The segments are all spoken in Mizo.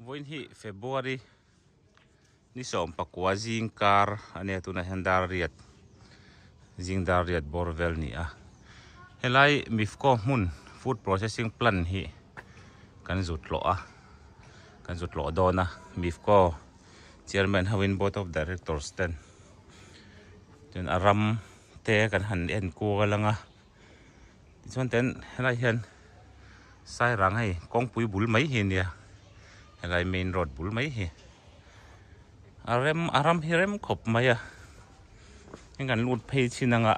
Vawiin hi February ni 19 zing kar a nia tunah hian dar riat zing dar riat bawr vel a ni a helai mifco hmun food processing plant hi kan zut hlawh a kan zut hlawh dawn a mifco chairman ho in board of directors ten chuan a ram te kan han en kual ang a. Tichuan ten helai hian sairang hei kawngpui bul mai hi ania helai main road bul mai hi a rem a ram hi rem khawp mai a heng kan lut phei chin anga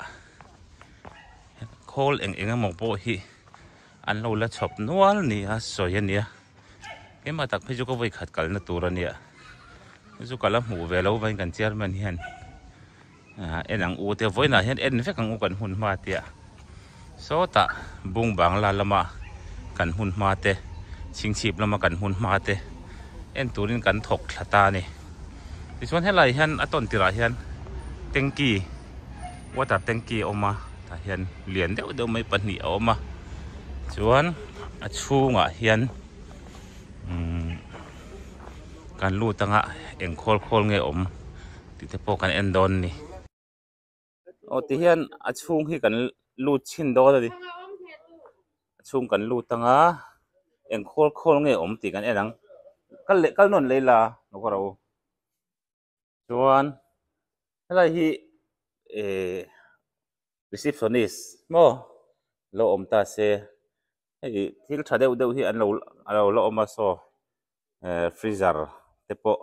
khawl eng eng emaw pawh hi an lo la chhawp nual nia sawi ania keimah tak phei chu ka vawi khat kalna tur ania chu ka la hmuh ve lo vain kan chairman hian. En ang u te vawiinah hian en vek ang u kan hmun hma tia sawtah bung bangla lama kan hmun hma te chhingchhip lama kan hmun hma te en turin kan thawk thla ta a ni tichuan helai hian a tawn tirah hian tanky water tanky a awm a tah hian lian deuh deuh mai pahnih a awm a chuan a chhungah hian umm kan lut anga eng khawl khawl nge awm. Tih te pawh kan en dawn a ni. Aw ti hian a chhung hi kan lut chhin dawn a ni. A chhung kan lut ang a, eng khawl khawl nge awm tih kan en ang. Kal leh kal nawn leh ila lo ka ro. Chuan helai hi eh receptionist maw lo awm ta se hei thil tha deuh deuh hi an lo a lo la awm a saw eh freezer te pawh.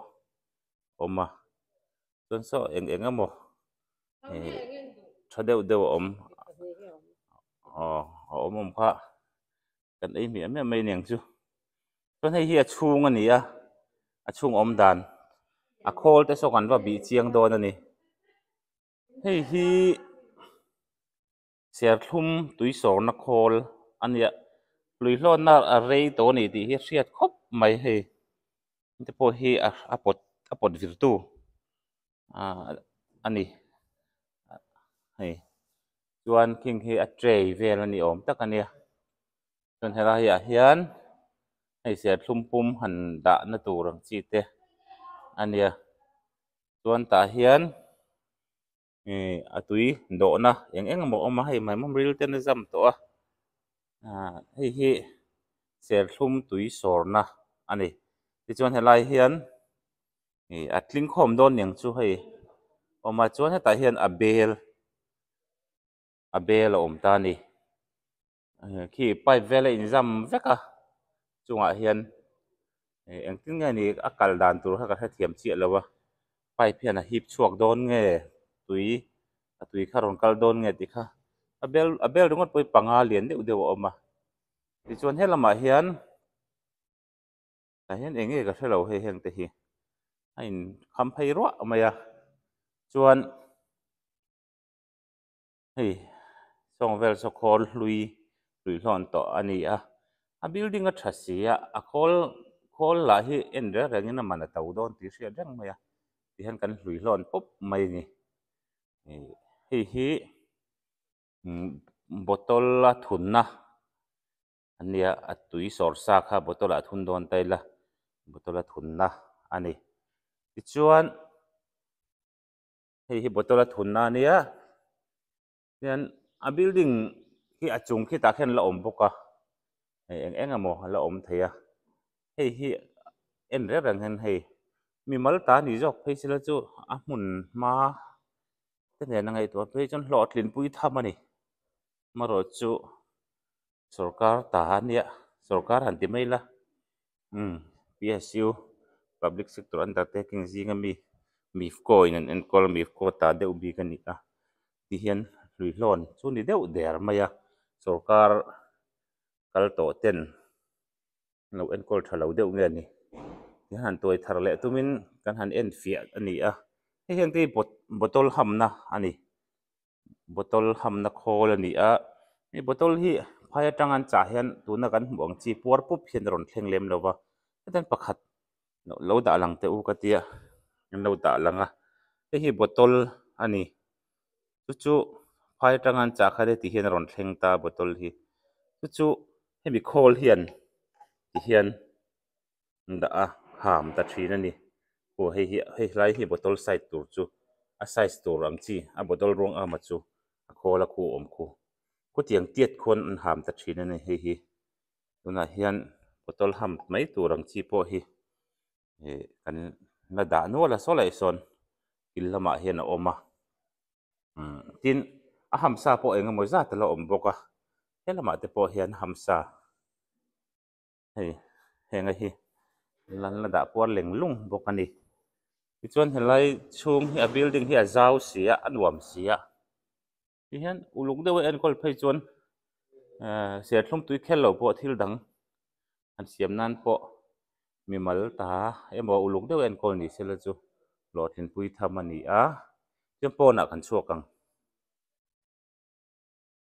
awm a chuan saw eng eng emaw ih tha deuh deuh a awm aw a awm awm kha kan ei hmiah hmiah mai aniang chu chuan hei hi a chhung a ni a a chhung awm dan a khawl te saw kan va bih chiang dawn a ni hei hi. Serthlum tui sawrna khawl a nia hlui hlawnna a rei tawh a ni tih hi a hriat khawp mai hei te pawh hi a pawt a pawt vir tu ah a ni hei chuan khing hi a tray vel a ni awm tak a nia chuan helai ah hian hei serthlum pum han dahna tur ang chi te a nia chuan tah hian. Ih a tui dawhna eng eng emaw a awm a hei maimawm ril ten a zam tawh a ah hei hi serthlum tui sawrna a ni tichuan helai hian ih a tling khawm dawn niang chu hei awm a chuan hetah hian a bel a bel a awm ta a ni. Khi pipe vel a inzam vek a chungah hian ih engtin nge ni a kal dan tur kha ka hrethiam chiah lo a pipe hian a hip chhuak dawn nge tui a tui kha rawn kal dawn nge tih kha a bel a bel ringawt pawh hi panga lian deuh deuh a awm a tichuan he lamah hian tah hian eng nge ka hrelo hei heng te hi a inkham phei ruah mai a chuan. Hei sawng vel saw khawl hlui hlui hlawn tawh a ni a a building a tha si a a khawl khawl lah hi en reng reng in a man a to dawn tih hriat reng mai a tihian kan hlui hlawn pawp mai a ni ih hei hi umm bottle a thunna a nia a tui sawr sa kha bottle ah a thun dawn ta ila bottle a thunna a ni tichuan. Hei hi bottle a thunna a nia hian a building hi a chung khitah khian la awm bawk a hei eng eng emaw a la awm thei a hei hi en reng reng hian hei mimal ta ni zawk phei sela chu a hmun hma te nen a ngaihtuah phei chuan hlawhtlinpui tham a ni amaherawhchu chu sorkar ta a nia sorkar han ti mai ila umm P S U public sector undertaking zinga mi mifco in an enkawl a mifco ta deuh bik a ni a ti hian hlui hlawn chu ni deuh der mai a sorkar kal tawh ten an lo enkawl tha lo deuh nge a ni ti han tuai thar leh tumin kan han en fiah a ni a hei hian te hi bottle hamna a ni. Bottle hamna khawl a ni a hei bottle hi phai atang an chah hian tuna kan hmuh ang chi puar pup hian a rawn thleng lem lo va hetiang pakhat lo dah lang teh u ka tia an lo dah lang a hei hi bottle a ni chu chu phai atang an chah kha heti hian a rawn thleng ta bottle hi chu chu hemi khawl hian ti hian an dah a ham ta thin a ni aw hei hi hei lai hi bottle side tur chu a size tur ang chi a bottle ruang ama chu a khawl a khu awm khu khutiang tiat khuan an ham ta thin a ni hei hi tunah hian bottle ham mai tur ang chi pawh hi ih kan la dah nual a saw laih sawn kil lamah hian a awm a umm tin a hamsa pawh eng emaw zat a la awm bawk a he lamah te pawh hian hamsa hei heng a hi an la dah puar leng lung bawk a ni tichuan helai chhung hi a building hi a zau si a a nuam si a tihian uluk deuh a enkawl phei chuan ehh serthlum tui khel lo pawh thil dang an siam nan pawh mimal ta emaw uluk deuh a enkawl ni sela chu hlawhtlinpui tham a ni a chuan pawnah kan chhuak ang.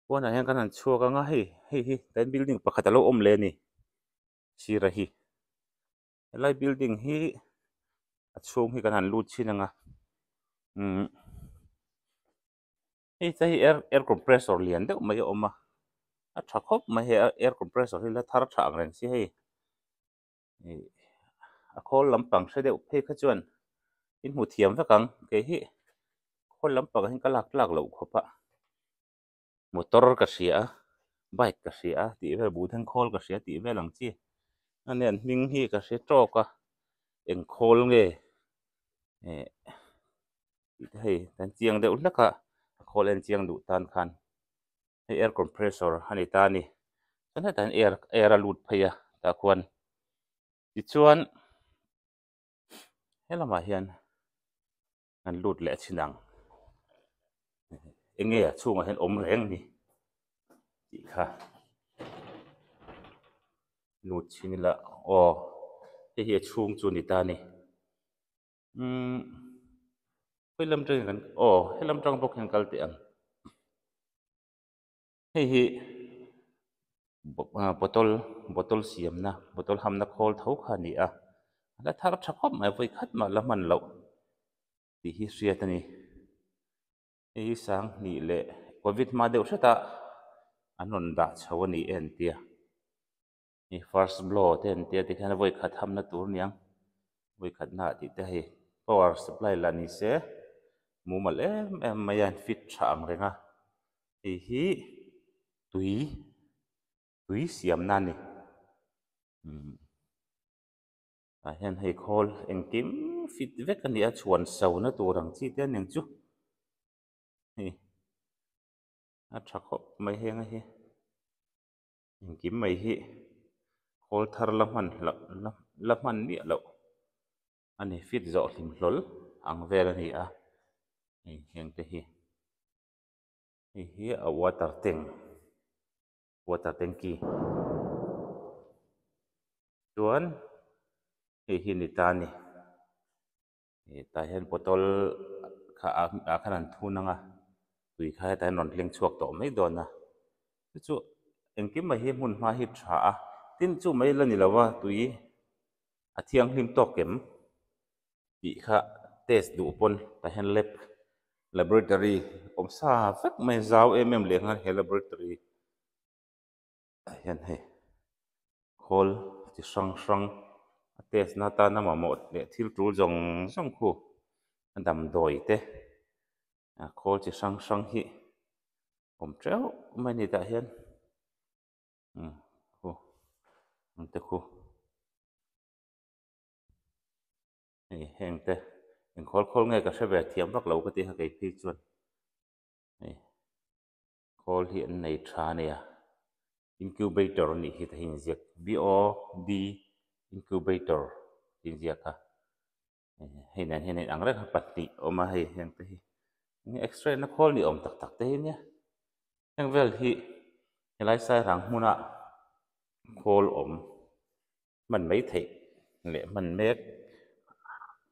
Pawnah hian kan han chhuak ang a hei hei hi kan building pakhat a lo awm leh a ni sira hi helai building hi a chhung hi kan han lut chhin ang a umm hei te hi air air compressor lian deuh mai a awm a a tha khawp mai hei air compressor hi la thar tha ang reng si hei ih a khawl lampang hre deuh phei kha chuan in hmu thiam vek ang kei hi khawl lampang ah hian ka lak tlak loh khawp a motor ka hria a bike ka hria a tih vel buh khawl ka hria tih vel ang chi a nia an hming hi ka hre tawk a eng khawl nge eh tih te hei kan chiang deuh hlek a a khawl en chiang duh tan khan hei air compressor a ni ta a ni chuan hetah hian air air a lut phei a tah khuan tichuan he lamah hian an lut leh thin ang eng nge a chhungah hian awm reng a ni tih kha lut chhin ila aw hei hi a chhung chu a ni ta a ni umm helam atangin kan aw helam atang bawk hian kal teh ang hei hi bottle bottle siamna bottle hamna khawl tho kha a ni a a la thar tha khawp mai vawi khat mah la hman loh tih hi hriat a ni hei hi sanghnih leh covid hma deuh hret a an rawn dah chho a ni e an tia. Hei first blow te an tia tikhian vawi khat hamna tur aniang vawi khat na ah tih te hei power supply lah ni se mumal em em mai a fit tha ang reng a hei hi tui tui siamna a ni umm tah hian hei khawl engkim fit vek a ni a chhuan so na tur ang chi te aniang chu hei a tha khawp mai heng a hi. Engkim mai hi khawl thar la hman hlauh la hman miah loh a ni fit zawh hlim hlawl ang vel a ni a hei heng te hi hei hi a water tank water tanky chuan hei hi a ni ta a ni. Ih tah hian bottle kha ah khan an thun ang a tui kha hetah hian rawn tleng chhuak tawh mai dawn a chu chu engkim mai hi hmun hma hi tha a tin chu mai la ni lo a tui a thianghlim tawk em tih kha test duh pawn tah hian lab laboratory awm sa vek mai zau em em leh nghal he laboratory ah hian hei khawl chi hrang hrang a test na atana mamawh leh thil tul zawng zawng khu a damdawi te a khawl chi hrang hrang hi awm teuh mai a ni tah hian umm khu ang te khu hei heng te eng khawl khawl nge ka hre ve thiam vak lo ka ti kha kei phei chuan hei. Khawl hi an nei tha a nia incubator a nih hi ta hi inziak B O D incubator tih inziak a hei nen hian a inang reng a pahnih a awm a hei heng te hi eng x-ray na khawl ni awm tak tak te hi nia heng vel hi helai sairang hmuna khawl awm hman mai theih leh hman mek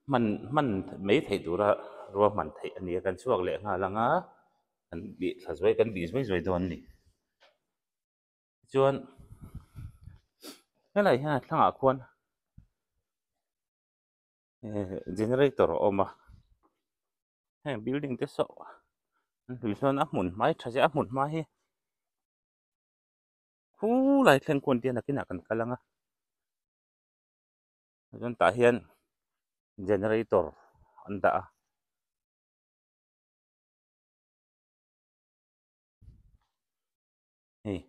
hman hman mai theih tura ruahman theih a ni a kan chhuak leh nghal ang a kan bih thla zuai kan bih zuai zuai dawn a ni tichuan helai hian a thlangah khuan eh generator a awm a heng building te saw an hlui chuan a hmun hmai tha zia a hmun hma hi. Khulai thleng khawn te nakinah kan kal ang a Chuan tah hian generator an dah a. Hei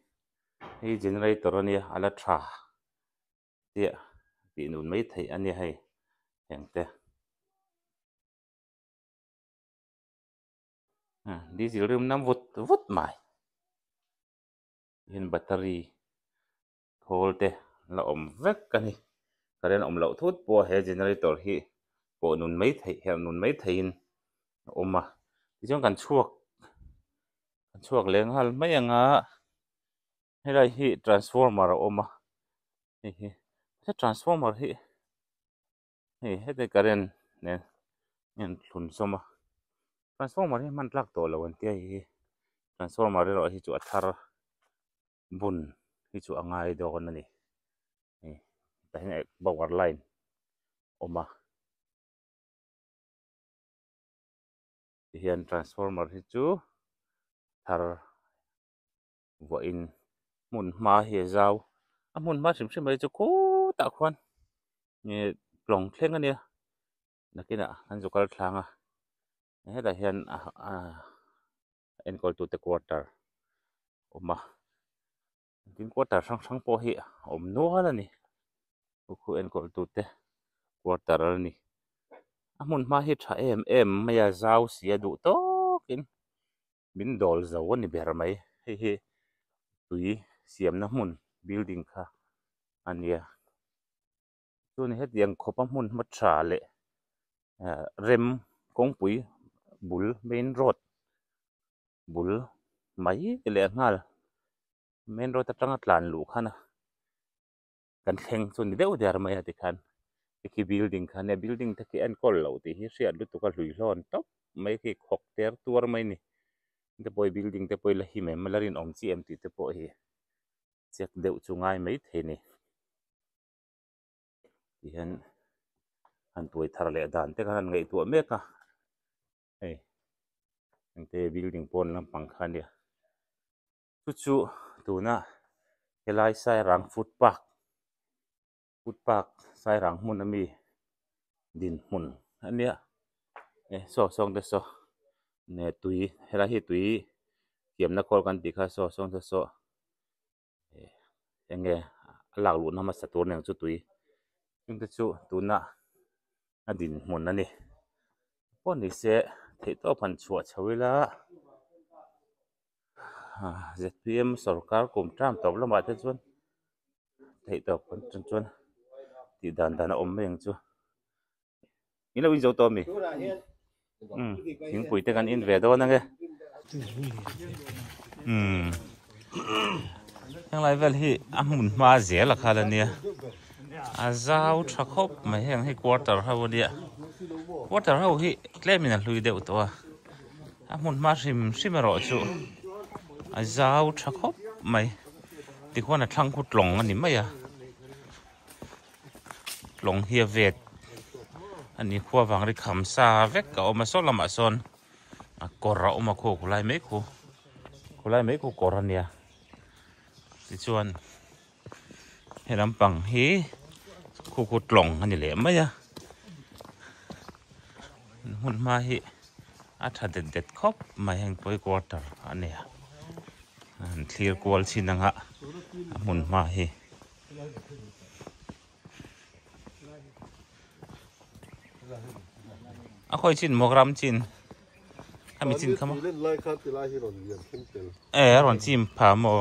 hei generator a nia a la tha chiah tih nun mai theih a nia hei heng te. Diesel rim nam vut vut mai hian battery khawl te la awm vek a ni current awm loh thut pawh he generator hi pawh nun mai theih herh nun mai theihin a awm a tichuan kan chhuak kan chhuak leh nghal mai ang a helai hi transformer a awm a hei hi he transformer hi hei heti current nen a inthlun zawm a transformer hi hman tlak tawh lo an tia hei hi transformer erawh hi chu a thar bun hi chu a ngai dawn a ni hei tah hian power line a awm a tihian transformer hi chu thar vuahin hmun hma hi a zau a hmun hma hrim hrim mai chu khutah khuan ih tlawng thleng a nia nakinah an zu kal thlang a hetah hian ah enkawl tute quarter a awm a tin quarter hrang hrang pawh hi a awm nual a ni khu khu enkawl tute quarter a ni a hmun hma hi tha em em mai a zau si a duh tawkin. Min dawl zo a ni ber mai hei hi tui siamna hmun building kha a nia chuan hetiang khawpa hmun hma tha leh ah rem kawngpui bul main road bul mai leh nghal main road atanga tlan luh khan a. Kan thleng chu ni deuh der mai a tikhan khi building kha nia building te khi enkawl loh tih hi hriat lutuk a hlui hlawn tawp mai khi khawk ter tuar mai a ni te pawh hi building te pawh hi la him em la rinawm chi em tih te pawh hi check deuh chu ngai mai thei a ni tihian han tuai thar leh dan te khan an ngaihtuah mek a hei engte building pawn lampang kha nia. Chu chu tuna helai Sairang foot park foot park Sairang hmun ami dinhmun a nia e saw sawng te saw nge tui helai hi tui thiamna khawl kan tih kha saw sawng te saw eng nge a lak luhna hmasa tur nen chu tui chung te chu tuna a dinhmun a ni pawh ni se theihtawp han chhuah chho ila. Zpm sorkar kum ṭam tawp lamah te chuan theih tawp kan tum chuan tih dan dan a awm mai ang chu in lo inzo tawh a mi umm thingpui te kan in ve dawn ang e umm henglai vel hi a hmun hma zel a khal a nia a zau tha khawp mai heng hi quarter ho a nia quarter ho hi tlemin a hlui deuh tawh a. A hmun hma hrim hrim erawh chu a zau tha khawp mai tikhuan a thlang khu tlawng a ni mai a tlawng hi a vet a ni khua vang ri kham sa vek a awm a saw lamah sawn a kawr a awm a khu khulai mai khu khulai mai khu kawr a nia tichuan he lampang hi khu khu tlawng a ni leh mai a hmun hma hi a tha det det khawp mai heng pawh hi quarter a ni a an thlir kual chin ang a a hmun hma hi. A khawi chin maw ram chin khami chin kha maw e a rawn chim pha maw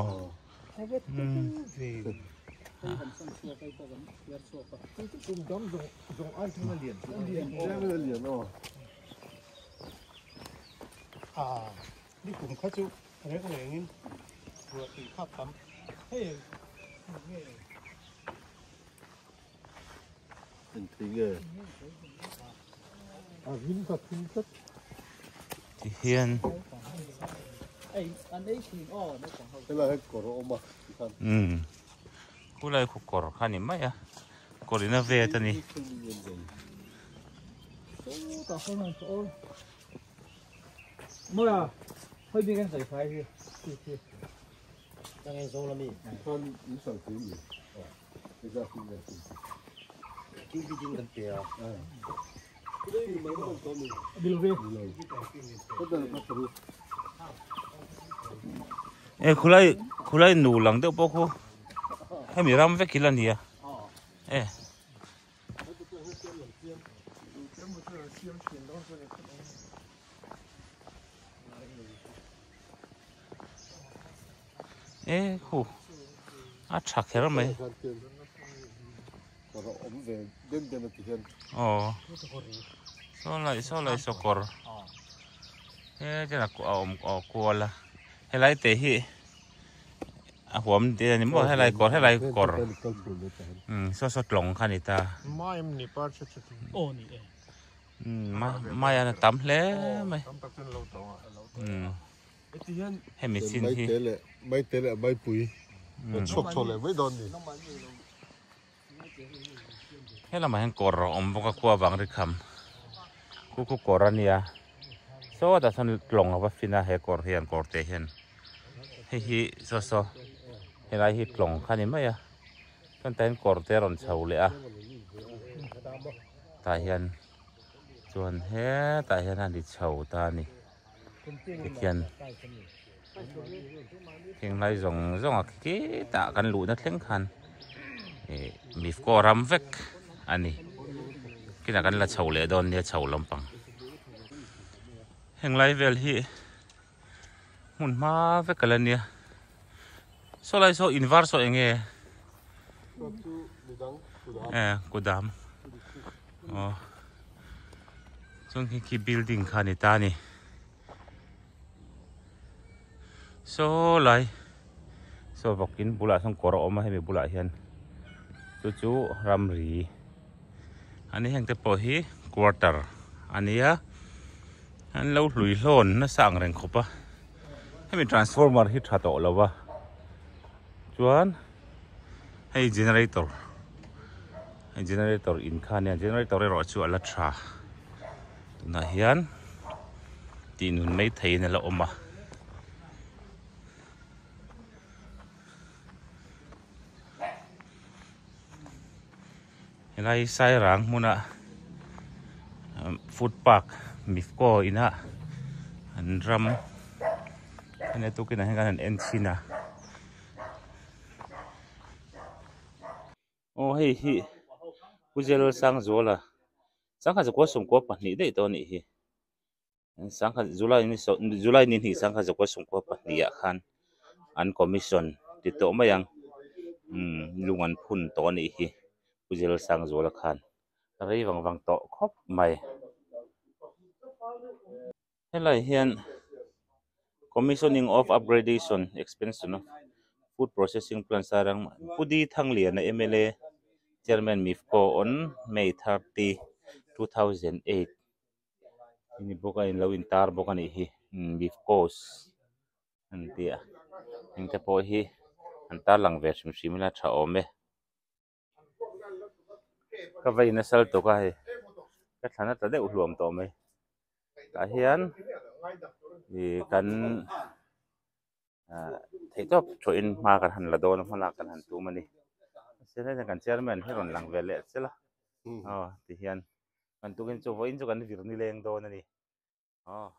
Ti hian umm khulai khu kawr kha ni mai a kawr in a vet a ni. E khulai khulai nu lang deuh pawh khu hemi ram vek hi la nia e. E khu a tha kher mai aw saw lai saw lai saw kawr he chen a awm a kual a helai te hi a huam te a ni maw helai kawr helai kawr umm saw saw tlawng kha a ni ta umm mai a tam hle mai umm. Hemi chin hi. Maite leh maipui chhuak chho leh mai dawn ni. He lamah hian kawr a awm bawk a khua vang ri kham khu khu kawr a nia sawtah sawn tlawng a va fin a he kawr hian kawr te hian hei hi saw saw helai hi tlawng kha a ni mai a chuan tah hian kawr te a rawn chho leh a tah hian chuan hetah hian a ni chho ta a ni. Tikhian thinglai zawng zawng a khi khitah kan luhna thleng khan ih mifco ram vek a ni kinah kan la chho leh dawn nia chho lampang heng lai vel hi hmun hma vek a la nia saw lai saw in var saw eng nge eh kudam aw chuan khi khi building kha a ni ta a ni saw lai saw vawk in bulah sawn kawr a awm a hemi bulah hian chu chu ramri a ni heng te pawh hi quarter a nia an lo hlui hlawn nasa ang reng khawp a hemi transformer hi tha tawh lo va chuan hei generator hei generator in kha ania generator erawh chu a la tha tunah hian tih nun mai theihin a la awm a. Helai Sairang hmuna food park Mifco ina an ram ania tukin ah hian kan han en chhin a aw hei hi Pu Jalsangzuala sangha zakua sawmkua pahnih daih tawh a nih hi. Sangha July ni saw July ni hnih sangha zakua sawmkua pahnih ah khan an commission ti tawh mai ang umm lung an phun tawh a nih hi Pu Jalsangzuala khan rei vang vang tawh khawp mai. Helai hian commissioning of upgradation expansion of food processing plant Sairang Pu D Thangliana mla chairman Mifco on May 30 2008. Hemi bawk a inlo intar bawk a nih hi beef coast an ti a heng te pawh hi an tar lang ve hrim hrim ila tha awm e ka vei nasa lutuk a hei ka thlan a tla deuh hluam tawh mai tah hian ih kan ah theihtawp thawhin hma kan han la dawn a hma lak kan han tum a ni kan chairman hi rawn lang ve leh sela aw tihian. Kan tukin chu vawiin chu kan vir nileng dawn a ni. Aw.